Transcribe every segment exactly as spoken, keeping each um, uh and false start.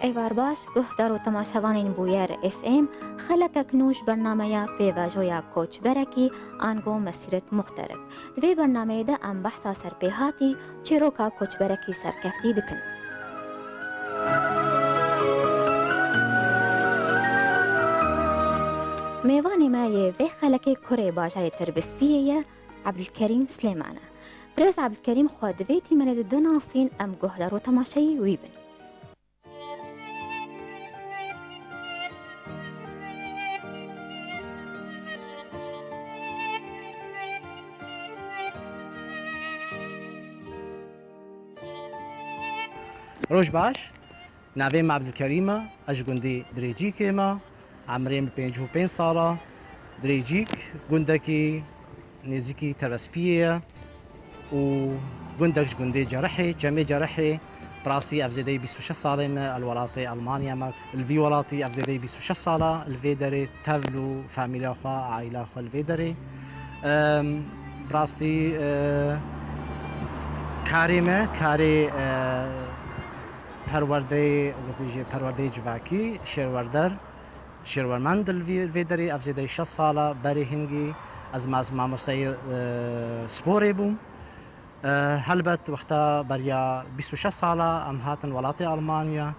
Êvar baş, guhdar û temaşevanên Bûyer F M, xelekek nû ji bernameya pêvajoya koçberekî ango mesîret muxterib. Di vê bernameyê de em behsa serpêhatî çîroka koçberekî serkeftî dikin. Mêvanê me yê vê xelekê kurê bajarê Terbispiyê ye, Ebdilkerîm Silêman e. Birêz Ebdilkerîm xwe di vê dîmenê de dinasîn, em guhdar û temaşeyî wî bin. Roj baş, navê min Ebdilkerîm e, ez ji gundê Dirêcîkê me, emrê min pêncî û pênc sal e. Dirêcîk gundekî nêzîkî Terespiyê ye û gundek ji gundê Cerihê, çemê Cerihê. Bi rastî ev zêdeyî bîst û şeş salê me li welatê Almanya me. Li vî welatî ev zêdeyî bîst û şeş sal e, li vê derê tevl û famîlya xwe, aîla xwe li vê derê. Em, bi rastî, e, karê me, karê, e, perwerdeyê, wekî jî perwerdeyê civakî, şêrwerder, şêrwermend li vî, vê derê, ev zêdeyî şeş sal e, berê hingî ez ma-, mamosteyê, e, sporê bûm. E, helbet wexta beriya bîst û şeş sal e em hatin welatê Almanya,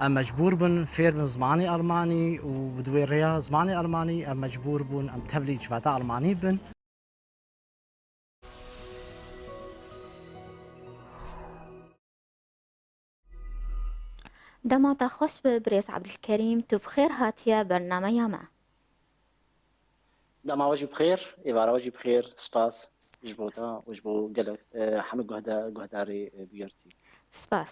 em mecbûr bin fêr bin zimanê Almanî û bi di wê rêya zimanê Almanî em mecbûr bûn em tevlî civata Almanî bin. Dema te xweş be, birêz Ebdilkerîm, tu bi xêr hatiye bernameya me. Dema we jî bi xêr, êvara we jî bi xêr, spas ji bo te û ji bo gelek, e, hemî guhda-, guhdarê, e, Bûyer T V. Spas.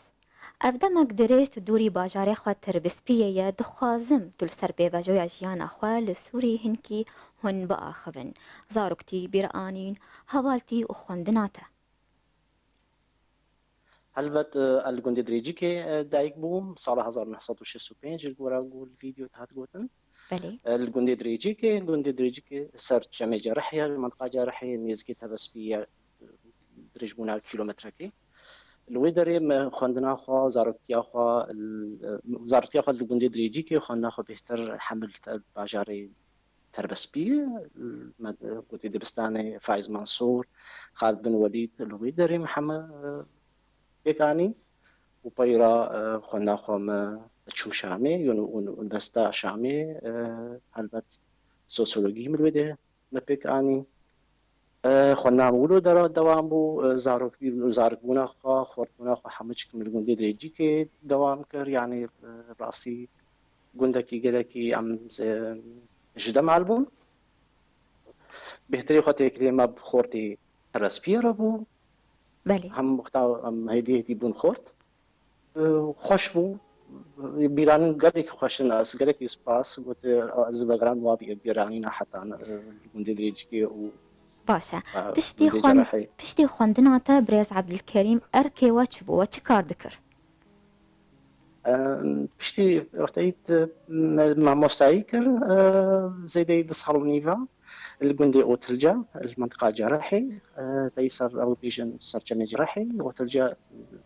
Ev demek dirêj tu dûrî bajarê xwe Terbispiyê ye, dixwazim tu li ser pêvajoya jiyana xwe li Sûrî hinkî hûn biaxivin. Zaroktî, bîranîn, hevaltî û xwendina te. Helbet, e, ez li gundê Dirêcîkê, e, dayik bûm, sala hezar neh sed û şêst û pênc, li gora ku li vîdeo de hat gotin. Belê. E, li gundê Dirêcîkê, gundê Dirêcîkê ser çemê Cerihê ye, li mintiqa Cerihê nêzîkî Tebespî ye, dirêjbûna kîlometrekê. Li wê derê me xwendina xwe, zaroktiya xwe, l-, zaroktiya xwe li gundê Dirêcîkê, xwendina xwe bêhtir hemil te-, bajarê Terbespî, me gotî dibistanê Faiz Mansûr, Xalid bin Welîd, li wê derê me heme, e, pêk anî û peyra, e, xwendina xwe me çû Şamê, yûn-, ûn-, Univesîteya Şamê, e, helbet sosyologî min li wê de me pêk anî. E, xwendina min wilo dera-, dewam bû, e, zarok-, zarokbûna xwe, xortbûna xwe hemû çikim li gundê Dirêcîkê dewam kir, yanî, e, rastî gundekî gelekî em ze-, ji de mal bûn. Bêhtirê xwe têkilê me bi xortê Terespiyê re bû. Belê. Hem wexta em hêdî hêdî bûn xort. E, xweş bû. Bîranîn gelekî xweş in. Ez gelekî spas got, e, ez vegeran wa bî-, bîranîna heta, e, li gundê Dirêcikê û, Baş e. e, Piştî gundê xwend-, Cerehê. Piştî xwendina te, birêz Ebdilkerîm, erkê we çi bû? We çi kar dikir? Em, piştî wexteyî me mamostayî kir, e, zêdeyî du sal û nîv e, li gundê Otilca, li mintiqa Cerehê, e, tey ser, ew bêjin serçemê Cerehê, Otilca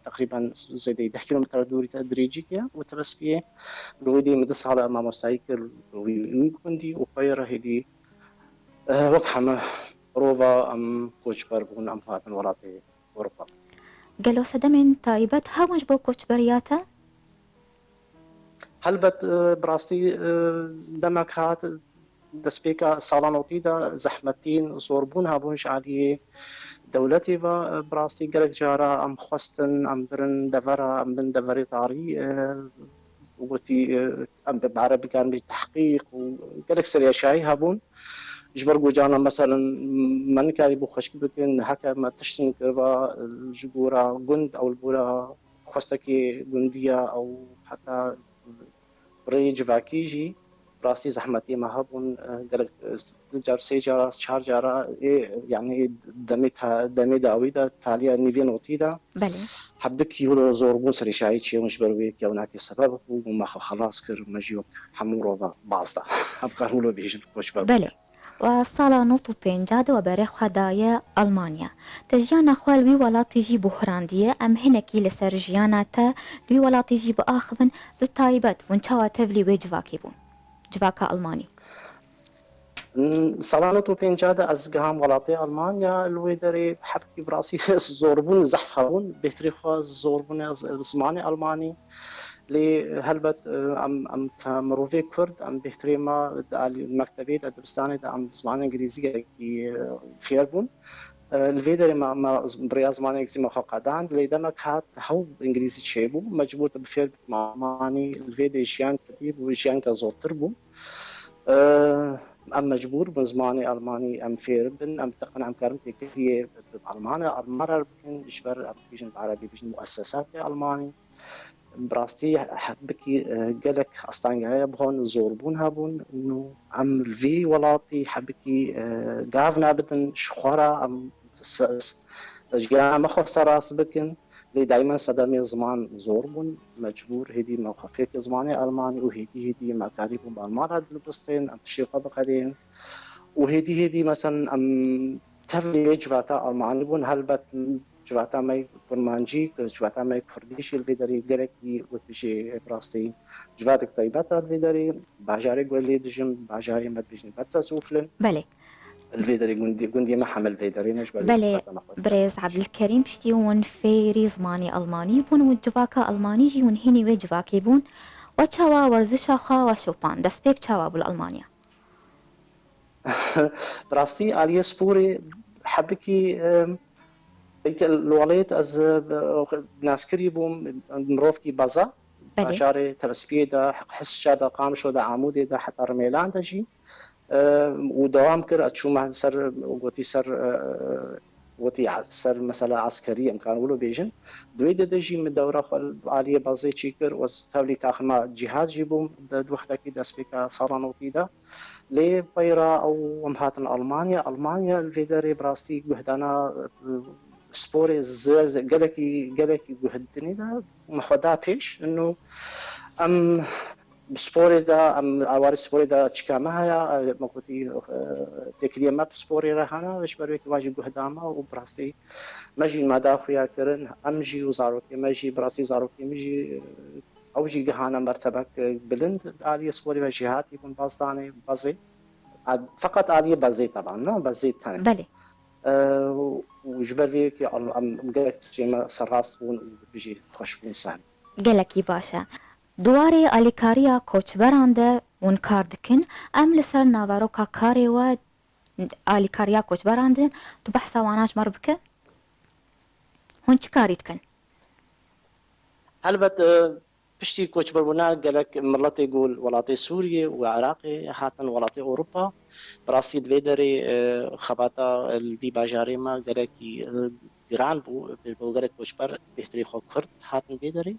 teqrîben zêdeyî deh kîlometre dûrî te Dirêcîk e û Tebespiyê. Li wê dî min du sal e mamostayî kir wî, wî gundî û peyre hêdî, e, wek heme rova em koçber bûn, em hatin welatê Ewropa. Gelo sedemên taybet hebûn ji bo koçberiya te? Helbet, e, bi rastî, e, demek hat, destpêka sala notî de zehmetîn, zorbûn hebûn ji aliyê dewletê ve, e, bi rastî gelek cara em xwestin, em birin devera, em bin deverê tarî, e, û gotî, e, em bi bare bikin bi tehqîq û gelek serêşayî hebûn. Ji ber ku carna, meselen, me nikarîbû xweşik bikin, heke me tiştin kiriba, e, ji gora gund ew li gora xwestekê gundiya ew heta rê civakî jî rastî zehmetiyê me hebûn, e, gelek, e, du car, sê cara, çar cara, ê, yanî demê ta-, demê dawî de taliya nîvê notî de Belê. Heb du kîlo zorbûn serîşayî çêbûn ji ber wê kewna ke sebeb bû, me xwe xelas kir, me jî wek hemû rova baz da. Em karin wilo bêjin, koçber bû. Belê. We sala nod û pêncî de we berê xwe daye Almanya. Te jiyana xwe li wî welatî jî buhrandiye. Em hinekî li ser jiyana te li wî welatî jî biaxivin, bi taybet hûn çawa tevlî wê civakê bûn? Civaka Almanî. Sala nod û pêncî de ez giham welatê Almanya, li wê derê hebkî bi rastî zorbûn zehf hebûn, bêhtirê xwe zorbûne zimanê Almanî. Lê helbet em, em ke mirovê Kurd, em bêhtirê me di alî mektebê de, dibistanê de em zimanê Îngilîzî gelekî fêr bûn. Li vê derê me, me bi rêya zimanê Îngilîzî me xwe qedand, lê demek hat hew Îngilîzî çêbû, mecbûr te bi fêr bikî Almanî, li vê derê jiyan Kurdî bû, jiyanke zortir bû. Em mecbûr bûn zimanê Almanî em fêr bin, em teqin em karin têkiliyê bi Alman re, Alman re bikin, ji ber em dibêjin bi Erebî bijin muessesatê Almanî. Bi rastî hebikî gelek astengehê hebûn, zorbûn hebûn û em li vî welatî hebikî gav nebidin ji xwe re, em jiyana me xwe serast bikin. Lê daymen sedemê ziman zor bûn, mecbûr hêdî me xwe fêr kir zimanê Almanî û hêdî hêdî me karî bûn bi Alman re dinibistên, em tiştê xwe biqedên. Û hêdî hêdî, meselen, em tevlî wê civata Almanî bûn, helbet civata me Kurmancî, civata me Kurdî jî li vê derê gelekî wekî jî bi rastî civatek taybet e li vê derê. Bajarê ku ez lê dijim, bajarê me dibêjin Betzasuflen. Belê. Li vê derê gundî, gundiyê me hemil vê derê ne ji ber Belê, civata me xwe. Birêz Ebdilkerîm, piştî hûn fêrî zimanê Almanî bûn û civaka Almanî jî hûn hînî wê civakê bûn. We çawa werzişa xwe we şopand? Destpêk çawa bû li Almanya? Bi rastî aliyê sporê hebikî, em, li welêt ez, e, naskirî bûm, mirovkî baza. Belê. Bajarê Tebespiyê de, Hesça de, Qamişo de, Amûdê de, heta Rimêlan de jî. E, û dewam kir, ez çûme ser, gotî ser, e, gotî ser mesela eskerî, em karin wilo bêjin. Di wê de de jî min dewra xwe aliyê bazê çî kir û ez tevlî taxima cîhad jî bûm di wextekî destpêka sala notî de. Lê peyra ew em hatin Almanya. Almanya li vê derê bi rastî guhdana, e, sporê zi-, zi-, gelekî, gelekî guhdinî de me xwe da pêş. Ino em bi sporê de, em awarê sporê de çika me heye, e, me gotî, e, têkiliyê me bi sporê re hene, ji ber wê kî wan jî guh da me û bi rastî me jî me da xuya kirin, em jî û zarokê me jî, bi rastî zarokê min jî, e, ew jî gihane mertebek, e, bilind, aliyê sporê ve jî hatî bûn bazdanê, bazê. A, feqet aliyê bazê teban, ne? Bazê tenê. Belê. E, û ji ber vê yekê al-, em gelek tiştê me serrast bûn û bijî xweş bûn sehn. Gelekî baş e. Di warê alîkariya koçberan de hûn kar dikin. Em li ser naveroka karê we alîkariya koçberan din, tu behsa wana ji me re bike? Hûn çi karî dikin? Helbet, e, piştî koçberbûna gelek miletê ku li welatê Sûriyê û Iraqê hatin welatê Ewropa, bi rastî di vê derê, e, xebata li vî bajarê me gelekî, e, giran bû. Bi bo gelek koçber bêhtirê xwe Kurd hatin vê derê.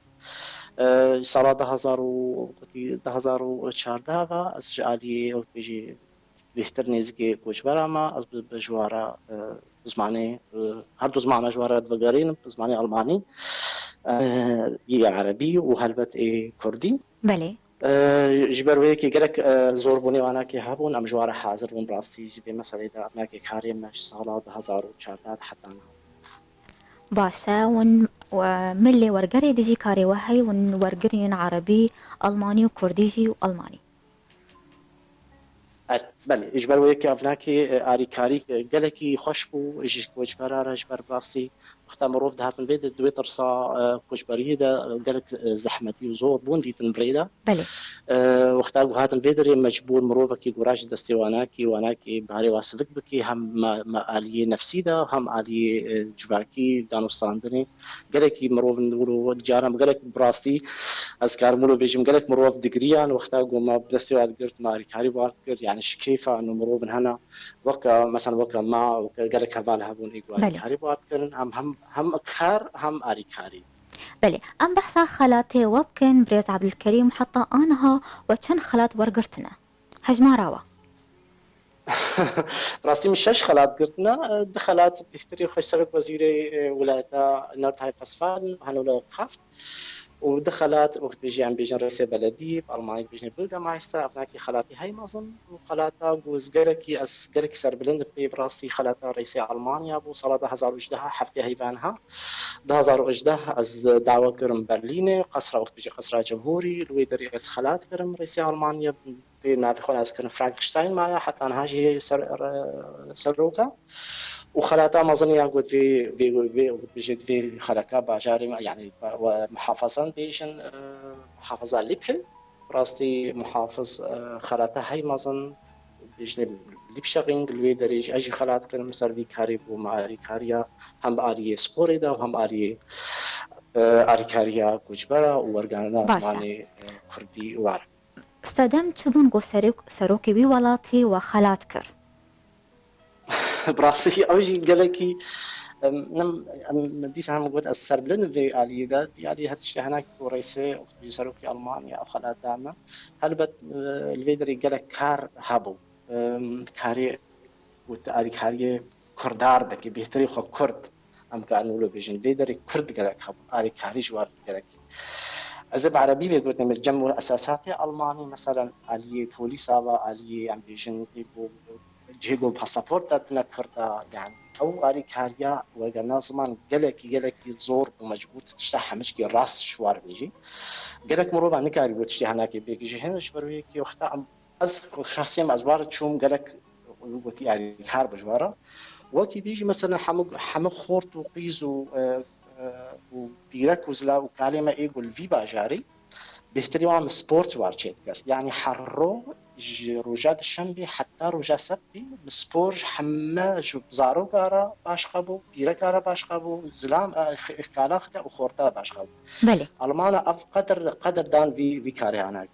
E, sala du hezar û, gotî du hezar û çardeh ve ez ji aliyê, wek bêjî, bêhtir nêzîkê koçbera me, ez bi, bi ji we re, e, bi zimanê, e, her du zimana ji we re divegerînim, bi zimanê Almanî, e, yê Erebî û helbet ê Kurdî. Belê. E, ji ber wê yekê gelek, e, zorbûnê wanakê hebûn, em ji we re hazir bûn, bi rastî ji vê meselê de evnakê karê me ji sala du hezar û çardeh de heta niha. Baş e, hûn, e, milê wergerê dijî karê we heye, hûn wergirîn Erebî, Almanî û Kurdî jî û Almanî. Er, belê, ji ber wê yekê evnakê, e, arîkarî, e, gelekî xweş bû ji koçbera re, ji ber bi rastî wexta mirov dihatin vê de, di wê tirsa, e, koçberiyê de, e, gelek, e, zehmetî û zor bûn dîtin bi rê de. Belê. E, wexta ku hatin vê derê mecbûr mirovekî gora ji destê wanakî, wanakî barê wa sivik bikî, hem me, me aliyê nefsî de, hem aliyê, e, civakî, danûstandinê. Gelekî mirovin wilo caran gelek bi rastî ez karim wilo bêjim, gelek mirov digiriyan, wexta ku me bi destê wa digirt, me alîkarî bi wa dikir, yani ji kêfa ino mirovin hene, weke, mesela weke me, weke gelek heval hebûn ê ku Belê. Alîkarî bi wa dikirin, em hem, hem kar, hem alîkarî. Belê, em behsa xelatê we bikin, birêz Ebdilkerîm, heta aniha we çend xelat wergirtine? Hejmara we? Rastî min şeş xelat girtine. Du xelat bêhtirî xweş serok wezîrê, e, wilayeta Nordrhein-Westfalen, hene wilo Kraft. û di xelat, wek dibêjî em bêjin rêsê beledî, bi almanî dibêjin Bürgermeister, ev nakî xelatî hey mezin û xelata ku ez gelekî, ez gelekî serbilind im pê, bi rastî xelata rêsê Almanya bû, sala du hezar û hejdeh, heftê heyvan ha. Du hezar û hejdeh ez dawa kirim Berlînê, qesra, wek dibêjî qesra Cemhûrî, li wê derê ez xelat kirim rêsê Almanya. Tê navê xwe nas kirin Frankenstein maye, heta niha jî heye ser, re-, seroka. Û xelata mezin ya ku vê, vê, vê, vê, bijê vê xeleka bajarê me, yanî we muhafazan bêjin, e, muhafaza Lippe. Rastî muhafiz, e, xelata hey mezin, bêjin Liebscherring, li wê derê jî ez jî xelat kirim ser vî karî ku me alîkariya hem bi aliyê sporê de û hem aliyê, e, alîkariya koçbera û wergerandina Baş e. zimanê, e, kurdî were. Sedem çi bûn ku serok-, serokê wî welatî we xelat kir? Bi rastî ew jî gelekî, em, nem, em, dîsa hem got ez serbilind im vê aliyê de. Vê aliyê her tiştê hinekî ku rêsê û serokê Almanya ew xelat da me. Helbet, e, li vê derê gelek kar hebû. Em, karê û te alîkariyê kurdar bike, bêhtirî xwe kurd. Em karin wilo bêjin. Vê derê kurd gelek hebûn. Alîkarî ji war gelek. Ez ê bi erebî vê gotin, cem û esasatê Almanî, meselen, aliyê polîsa ve, aliyê, em bêjin, ê ku cihê ku pasaport datine kurda, yani, ew alîkariya wergerna ziman gelekî, gelekî zor bû, mecbûr tu tişta hemijkî rast ji war bêjî. Gelek mirova nikarî bo tiştê hinekê bêgihîjin, ji ber wê yekê wexta em Ez ku şexsê me, ez wara çûm, gelek gotî alîkar bû ji wara. Wekî dî jî mesela hemû, hemû xort û qîz û, e, e, û pîrek û zila û kalê me ê ku li vî bajarî bêhtirî wan min spor ji war çêdikir. Yanî her roj ji roja dişembê heta roja sebtî min spor ji heme ji zaroka re baş qebû, pîreka re baş qebû, zilam, e, x-, kalan xite û xorta baş qebû. Belê. Almana ev qedir, qedir dan vî, vî karê hene.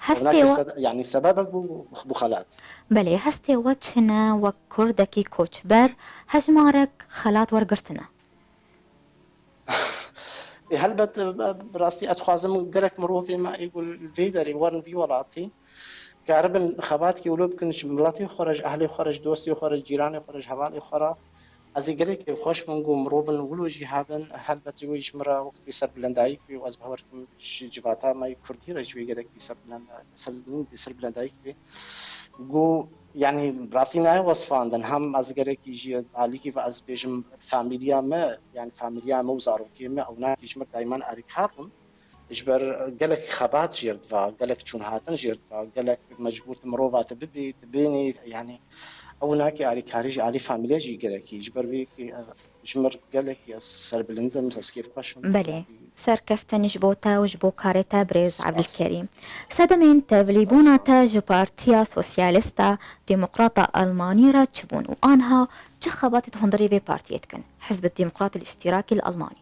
Hestê Ewnakê we sed-, yanî sebebek bû, bû xelat. Belê, hestê we çi ne wek kurdekî koçber, hejmarek xelat wergirtine? Ê, helbet, e, bi rastî ez dixwazim gelek mirovê me ê ku li vê derê werin vî welatî, karibin xebatkî wilo bikin ji miletê xwe re, ji ehlê xwe re, ji dostê xwe re, ji cîranê xwe re, ji hevalê xwe re. Ez ê gelekî xweş bim ku mirovin wilo jî hebin, helbet wê ji min re wek bê serbilendayîk bê û ez bawer dikim ji civata me yê kurdî re jî wê gelekî serbilenda-, ser-, serbilendayîk bê. Ku, yanî, bi rastî nayê wesfandin, hem ez gelekî jî alîkî ve ez bêjim famîliya me, yanî famîliya me û zarokê me, ewnakî ji min re dayman alîkar bûn. Ji ber gelek xebat jêr diva, gelek çûnhatin jêr diva, gelek mecbûr tu mirova te bibî, tu bênî, yanî ew nakê alîkarî ji alî famîlê jî gelekî. Ji ber vê yekê, e, ji mir gelekî ez serbilind im, ez kêfxweş im. Belê. Serkeftin ji bo te û ji bo karê te, birêz Spas. Ebdilkerîm. Sedemên tevlîbûna Spas. te ji Partiya Sosyalîsta Demokrata Almanî re çi bûn û anha çi xebatê di hundirê vê partiyê dikin? Hizb Demokrat el-Îştîrakî li Almanî.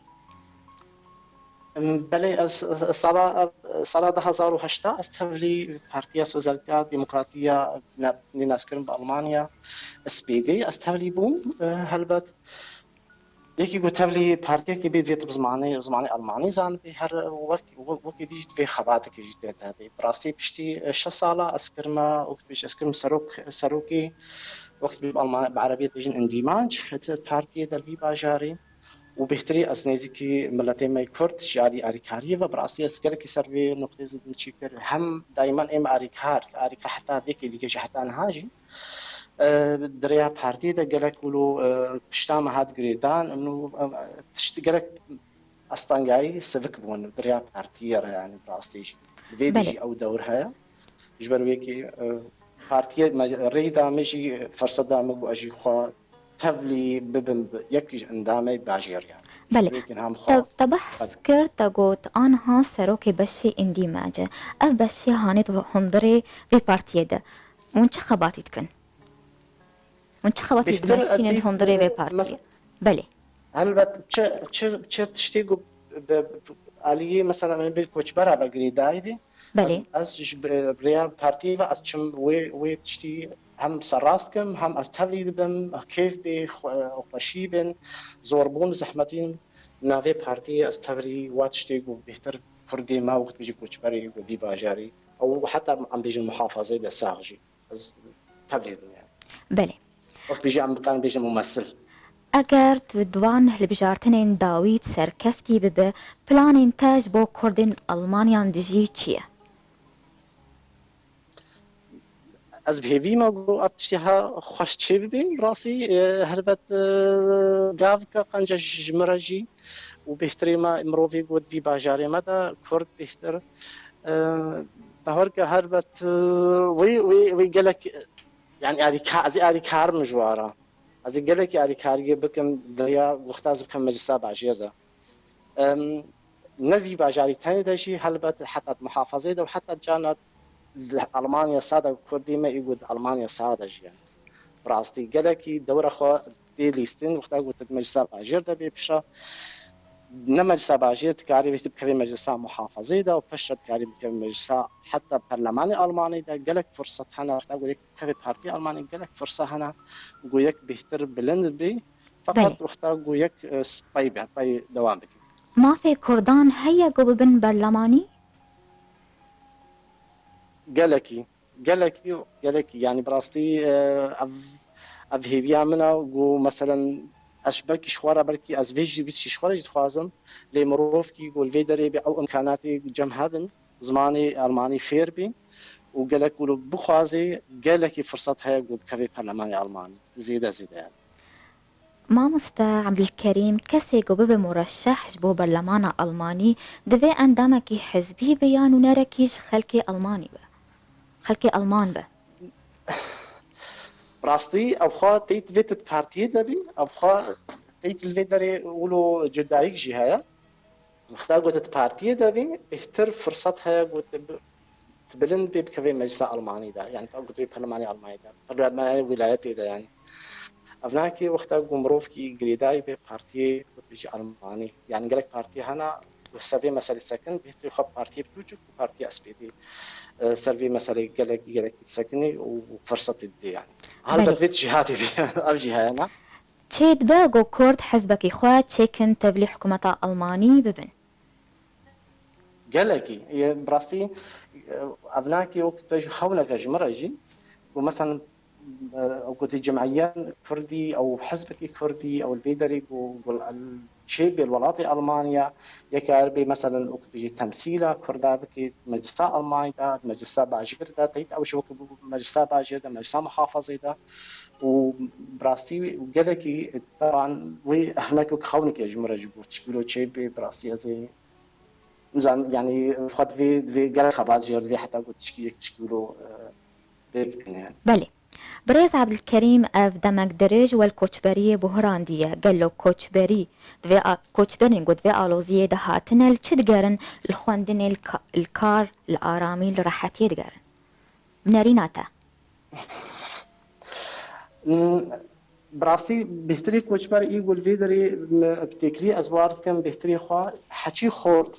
Belê, ez, ez, sala, sala du hezar û heşt ez tevlî Partiya Sosyalîsta Demokratî ya ne-, nênaskirin bi Almanya, S P D, ez tevlî bûm, e, helbet. Yekî ku tevlî partiyekî bê divê tu bi zimanê, zimanê Almanî zanibî, her wek, wek, wekî dî jî divê xebatekê jî tê de hebe. Bi rastî piştî, e, şeş sala ez kirime, wek dibêj, ez kirim serok, serokê, wek dibê bi Alman-, bi erebî dibêjin îndîmac, partiyê de li vî bajarî. û bêhtirî ez nêzîkî miletê me yê Kurd ji alî alîkariyê ve, bi rastî ez gelekî ser vê noqtê zindî çêkir. Hem dayman êm alîkar, alîkar heta vê yekê dî jî heta niha jî, e, di rêya partiyê de gelek wilo, e, pişta me hat girêdan û, e, tişt gelek astengayî sivik bûn di rêya partiyê re, yanî bi rastî jî. Li vê dî Belê. jî ew dewr heye. Ji ber wê yekê, e, partiyê me rê da min jî, firset da min ku ez jî xwe tevlî bibim bi yek ji endamê bajêriyan. Belê. Wê yekê niha min xwe Te, te behs qebûl. kir, te got, anha serokê beşê îndîmac e. Ev beşê hanê di hundirê vê partiyê de. Hûn çi xebatî dikin? Hûn çi xebatî Bêhtir dine ez şînin dî, hundirê vê e, partiyê? mes-, Belê. Helbet, çi, çi, çi tiştê ku bi, bi aliyê, mesela, em bê koçbera ve girêdayî bî, Belê. ez, ez ji bi, rêya partiyê ve ez çim wê, wê tiştî hem serrast kim, hem ez tevlî dibim, kêf bê, xwe-, xweşî bin, zorbûn, zehmetîn navê partiyê ez tevlî wa tiştê ku bêhtir Kurdê me wextê jî koçberê ku vî bajarî, ew heta em bêjin muhafazê de sax jî. Ez tevlî dibim yani. Belê. Wek bêjî em bikarin bêjin mumesil. Eger tu di van hilbijartinên dawî serkeftî bibe, planên te ji bo Kurdên Almanyan dijî çi ye? Ez bi hêvî me ku ev tiştê ha xweş çê bibe, rastî, e, helbet, e, gavka qenc e ji min re jî û bêhtirê me mirovê ku di vî bajarê me de Kurd bêhtir, e, bawer ke helbet, e, wê, wê, wê gelek, yani alîka-, ez ê alîkar im ji wan re. Ez ê gelekî alîkariyê bikim, di riya wexta ez bikim meclisa bajêr de. Em, ne vî bajarî tenê de jî, helbet heta di muhafazeyê de û heta cana di Almanya sade Kurdî me ê ku di Almanya sade jiyan. Bi rastî gelekî dewra xwe tê lîstin, wexta ku tu di meclisa bajêr de bê pişa, ne meclisa bajêr dikarî wê tu bikevê meclisa muhafazeyê de û piştre dikarî bikevê meclisa heta perlemanê Almanî de. Gelek firsat hene, wexta ku yek bikevê partî Almanî, gelek firsat hene ku yek bêhtir bilind bê. Feqet Belê. Wexta ku yek, e, pey be, pey dewam bike. Mafê Kurdan heye ku bibin berlemanî? Gelekî, gelekî, gelekî. Yani bi rastî, e, ev, ev hêviya min e ku meselen ez belkî ji xwe re, belkî ez vê jî, vî jî ji xwe re jî dixwazim. Lê mirovkî ku li vê derê bê ew imkanatê cem hebin, zimanê Almanî fêr bî û gelek ku bixwazê, gelekî firsat heye ku bikevê perlemanê Almanî. Zêde zêde yani. Mamoste Ebdilkerîm, kesê ku bibe mureşeh ji bo berlemana Almanî, divê endamekî hizbî be ya nûnerekî ji xelkê Almanî be? Xelkê Alman be? Bi rastî, ew xwe teyt vê tu di partiyê de bî, ew xwe teyt li vê derê wilo cudayîk jî heye. Wexta ku tu di partiyê de bî, bêhtir firsat heye ku tu bi-, tu bilind bê bikevê meclisa Almanî de. Yani, ta ku tu bê perlemanê Almanî de, perlemanê wîlayetê de yani. Ev nakê wexta ku mirovkî girêdayî bê partiyê, ku tu bêjî Almanî. Yani, gelek partî hene, ku ser vê meselê sekin, bêhtirê xwe partiyê biçûçik û partiya S P D, e, ser vê meselê gelek, gelekî disekinî û firsatê didê yani. Helbet Belê. Vê jî hatî vê, ev jî heye, ne? Çê dibe ku Kurd hizbekî xwe çêkin tevlî hikûmeta Almanî bibin? Gelekî. Yê, bi rastî, e, ev nakê wek tu bêjî xewneke ji min re jî. Ku, meselen, e, ku tê cemiyên Kurdî, ew hizbekî Kurdî, ew li vê derê ku, ku çê bê li welatê Almanya, yek kar bê, meselen, wek tu bêjî temsîla Kurda bikê, meclisa Almanya de, meclisa bajêr de, teyt ew ji wek meclisa bajêr de, meclisa muhafazê de. Û bi rastî gelekî, teban, wê hinek wek xewnekê ji min re jî bû, tişkî wilo çê bê, bi rastî ez ê, nizam, yani, xwe divê, divê gelek xebat jê re divê heta ku tişkî yek tişkî wilo, e, pêk bîne yani. Belê. Birêz Ebdilkerîm, ev demek dirêj wel koçberiyê buhrandiye. Gelo koçberî, divê a-, koçberên ku divê aloziyê de hatine, li çi digerin? Li xwendinê, li ka-, li kar, li aramî, li rehetiyê digerin? Bi nerîna te. Bi rastî bêhtirê koçber î ku li vê derê me bi têkilî ez bar dikim, bêhtirê xwe heçî xort,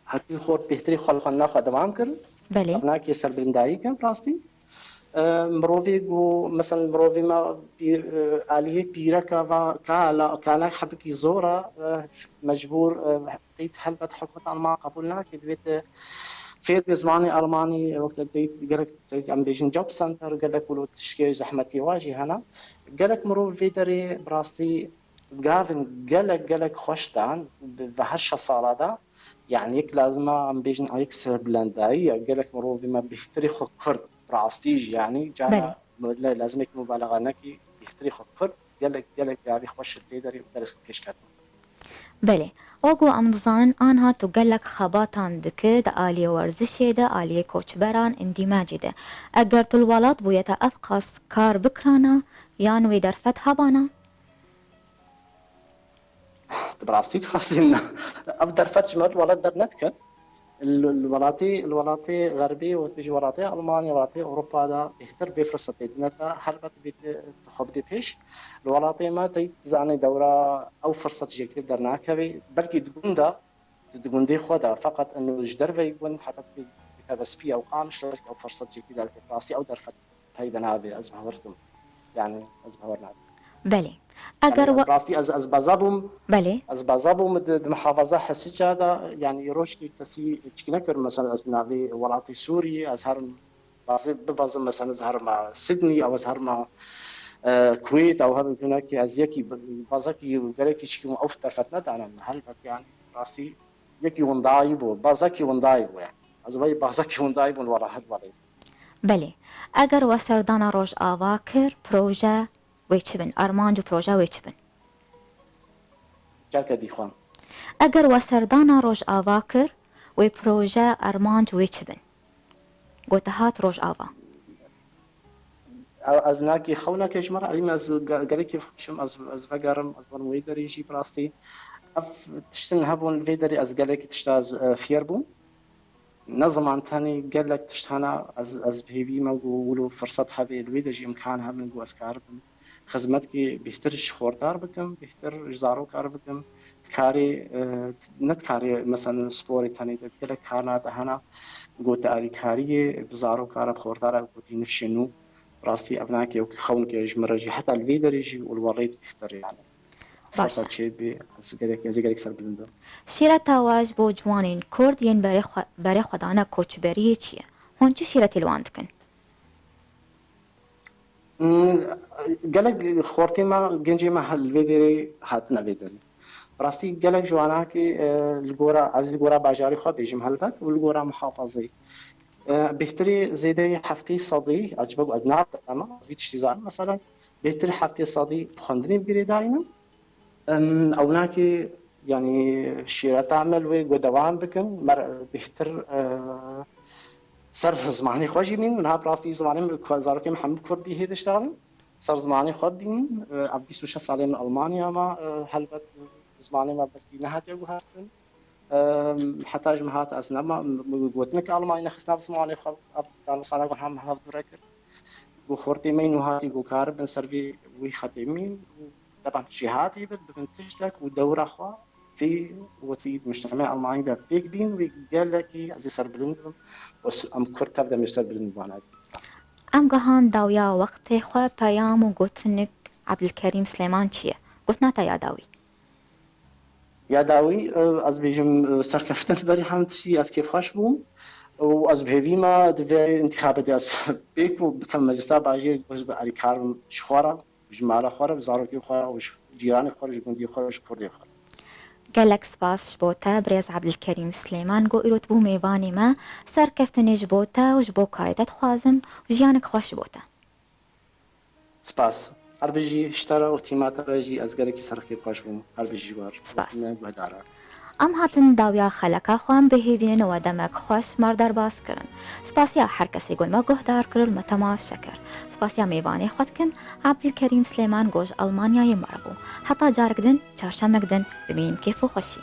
heçî xort bêhtirê xwe li xwendina xwe dewam kirin. Belê. Ev nakê serbilindayî ke bi rastî. E, mirovê ku, meselen, mirovê me pîr, e, aliyê pîreka va, ka la, kana hebikî zor e, e, mecbûr, e, teyt helbet hikûmeta Alman qebûl nake, divê te fêr bê zimanê Almanî, wek te teyt gerek te teyt em bêjin job center, gelek wilo tişkê zehmetî wa jî hene. Gelek mirov vê derê bi rastî gavin gelek, gelek xweş dan, bi, bi her şeş sala de, yani yek lazim e em bêjin a yek serbilendayî ye, gelek mirovî me bêhtirê xwe Kurd, bi rastî jî, yani cana Belê. Lê lazim e ku mubalaxa nekî, bêhtirê xwe Kurd, gelek, gelek gavî xweş li vê derê û berez pêş ketin. Belê. Wek ku em dizanin, anha tu gelek xebatan dike di aliyê werzişê de, aliyê koçberan, îndîmecê de. Eger tu li welat bûye te ev qas kar bikirana, yan wê derfet hebana? Tu bi rastî dixwazî na. Ev derfet ji me li welat dernediket. Li, li welatê, li welatê Xerbê û ji welatê Almanya, welatê Ewropa de bêhtir vê firsetê dine te, helbet vê te, tu xwe bidê pêş. Li welatê me te dizanî dewra ew firset jêkirî dernakevê. Belkî di gund de, di, di gundê xwe de, feqet eno ji derveyî gund, heta tu bê Tebespî ew Qamişlo, belkî ew firset jêkirî derkeve. Rastî ew derfet peyda nabe, ez bawer dikim. Yani, ez bawer nakim. Belê. Eger Yani, wa- rastî ez, ez beza bûm, Belê. Ez beza bûm di, di muhafaza Hesica de, yani, rojkî kesî çik nekir, mesela, ez bi navê welatê Sûrî, ez herim, bazı, bibazim, mesela, ez herima Sydney, ew ez herima e, Kuwêt ew hebin hinekî ez yekî bazekî gelekî çikî ew terfet nedane min. Helbet yani rastî yekî windayî bû, bazekî windayî bû yani. Ez vay bazekî windayî bûn we rahat welê. Belê. Eger we serdana Rojava kir, proje wê çi bin? Armanc û proje wê çi bin? Keke dîxwan. Eger we serdana Rojava kir, wê proje armanc wê çi bin? Gote hat Rojava. Ew, ez nakî xewneke ji me re, em ez ge-, gelekî xweşim, ez, ez vegerim, ez werim wê derê jî bi rastî. Ev tiştin hebûn vê derê ez gelekî tişta ez, e, fêr bûm. Ne ziman tenê gelek tişt hene, ez, ez bi hêvî me ku wilo firset hebe, li wê de jî imkan hebin ku ez karibim xizmetkî bêhtir ji xortar bikim, bêhtir ji zarokar bikim. Dikarê, e, ne dikarê, mesela sporê tenê de gelek karna de hene, ku te alîkariyê bi zarokara, bi xortara ku tî nifşê nû. Rastî ev nake wekî xewnke ji min re jî heta li vê derê jî û li werê bêhtir yani. Baş Fersa e. Çê bê, ez gelek, ez gelek serbilind im. Şîreta we ji bo ciwanên Kurd yên berê xwe, berê xwe dane koçberiyê çi ye? Hûn çi şîretî li wan dikin? Hmm, gelek xortê me, gencê me he-, li vê derê hatine vê derê. Bi rastî gelek ji wanakî, e, li gora, ez li gora bajarê xwe bêjim helbet û li gora muhafazeyê. E, bêhtirî zêdeyî heftê sedî, ez ji bo ez nav dema, ez vî tiştî zanim, mesela, bêhtir heftê sedî bi xwendinê bi girêdayî ne. Em, ew nake, yanî şîreta me li wê ku dewam bikin, mer bêhtir, e, ser zimanê xwe jî bînin. Niha bi rastî zimanê min, ku zarokên min hemû kurdî hê diştexilin. Ser zimanê xwe bînin. E, ev bîst û şeş salê min Almanya me, e, helbet zimanê me belkî nehatiye guhertin. Em, heta ji min hat ez nema, min gotinek Almanya nexist nav zimanê xwe, ev danûsana ku hem hevdûre kir. Ku xortê me nû hatî ku karibin ser vê wî xetê min û teban jêhatî bin, bibin tiştek û dewra xwe vê wekî mujtemê Almanî de pêk bîn, wî gelekî ez ê serbilind bim û s-, em Kurd tev de mêr serbilind bana. Em gihan dawiya wextê xwe, peyam û gotinik Ebdilkerîm Silêman çi ye? Gotina te ya dawî. Ya dawî, e, ez bêjim, e, serkeftin berî hemî tiştî ez kêfxweş bûm û ez bi hêvî me di vê întîxabê de ez pêk û bikim meclisa bajêr, guh bi erîkar bim ji xwe re, ji mala xwe re, bi zarokê xwe re û ji cîranê xwe re, ji gundê xwe re, ji kurdê xwe re. Gelek spas ji bo te, birêz Ebdilkerîm Silêman, ku îro tu bû mêvanê me, serkeftinê ji bo te û ji bo karê te dixwazim û jiyanek xweş ji bo te. Spas. Her bijî ji te re û tîma te re jî ez gelekî serkêfxweş bûm. Her bijî ji we re. Spas. Wekî me guhdar e. Em hatin dawiya xeleka xwe, em bi hêvî ne we demek xweş me re derbas kirin. Spasiya her kesê ku me guhdar kir û me temaşe kir. Spasiya mêvanê xwe dikim, Ebdilkerîm Silêman ku ji Almanyayê me re bû. Heta carek din, çarşemek din, bimînin kêf û xweşî.